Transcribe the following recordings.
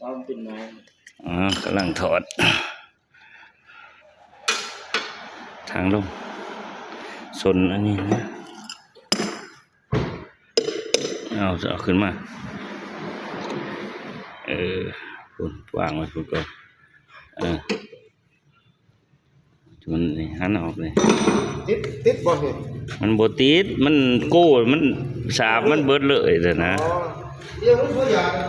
ເອົາເປັນໄມ້ ອ່າ ກຳລັງຖອດທາງລົງ ສົນອັນນີ້ນະ ເອົາ ເອົາຂຶ້ນມາ ເອີ ພຸ້ນ ວາງໄວ້ພຸ້ນກ່ອນ ເອີ. ມັນນີ້ ຫັນອອກເລີຍ ຕິດ ຕິດບໍ່ນີ້? ມັນບໍ່ຕິດ ມັນໂກ້ ມັນສາບມັນເບິດເລີຍຫັ້ນນະ ອໍ ເລື່ອງມັນບໍ່ຢາກ ມັນ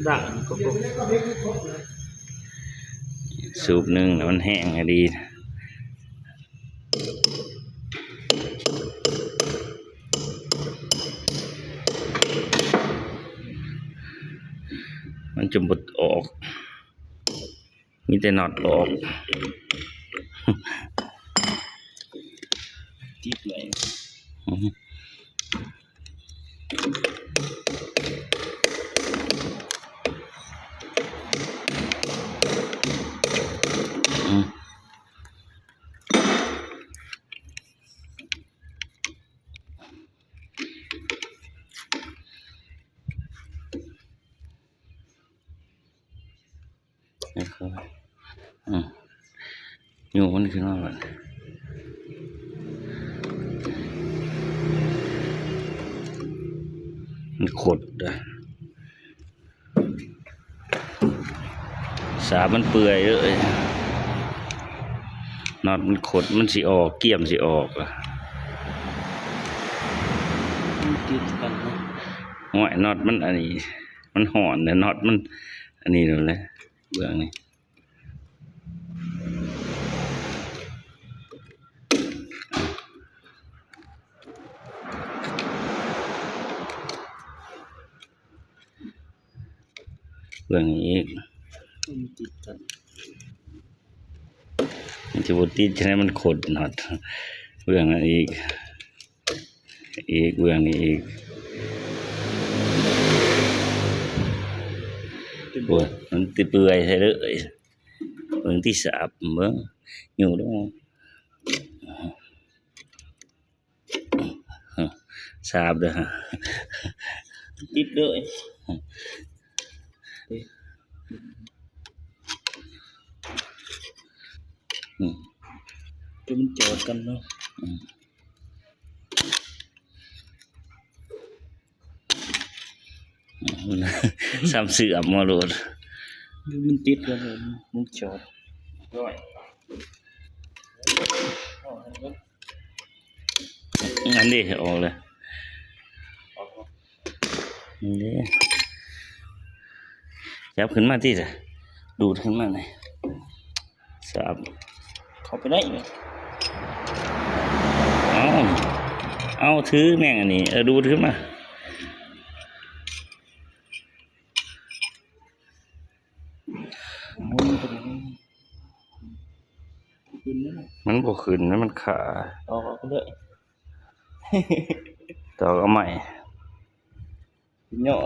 ດັງ ສູບໜຶ່ງນະ ມັນແຮງອີ່ຫຼີ ມັນຈະບໍ່ອອກ. ມີແຕ່ນັອດອອກ ຕິດໄວ້ ອື ອື ອື ຍູ້ມັນຂຶ້ນມາບາດນີ້ ມັນຂົດເດີ້ ສາບມັນເປື່ອຍເລີຍ ນັອດມັນຂົດ ມັນຊິອອກ ກ້ຽມຊິອອກ ມັນຕິດກັນເນາະ ໂອ້ຍ ນັອດມັນອັນນີ້ ມັນຮ້ອນເດ້ ນັອດມັນອັນນີ້ໂລດແຫຼະ ເບື້ອງນີ້ ເບື້ອງນີ້ອີກ ມັນຕິດກັນ ມັນຊິບໍ່ຕິດ ຈະໃຫ້ມັນຂົດນັອດ ເບື້ອງນັ້ນອີກ ອີກ ເບື້ອງນີ້ອີກ ໂອ້ຍ ມັນຕິເປື່ອຍໃສ່ເລີຍ ເບິ່ງຕິ ສາບເບິ່ງ ຢູ່ເດີ້ ສາບເດີ້ ຕິດເລີຍ ອືມ ຈົນມັນຈອດກັນເນາະ ອືມ ຊ້ຳເສື່ອມມາໂລດ ມັນຕິດກັນ ມັນຈອດ ອັນນີ້ອອກເລີຍ ນີ້ເດ້ ຈັບຂຶ້ນມາຕິ ດູດຂຶ້ນມານີ້ ສາບ ເຂົ້າໄປໄດ້ ເອົາ ເອົາ ຖືແມ່ງອັນນີ້ ເອີ ດູດຂຶ້ນມາ ມັນບໍ່ຂຶ້ນນະ ມັນຄາ ຕອກເອົາເລີຍ ຕອກເອົາໃໝ່ ເຍາະ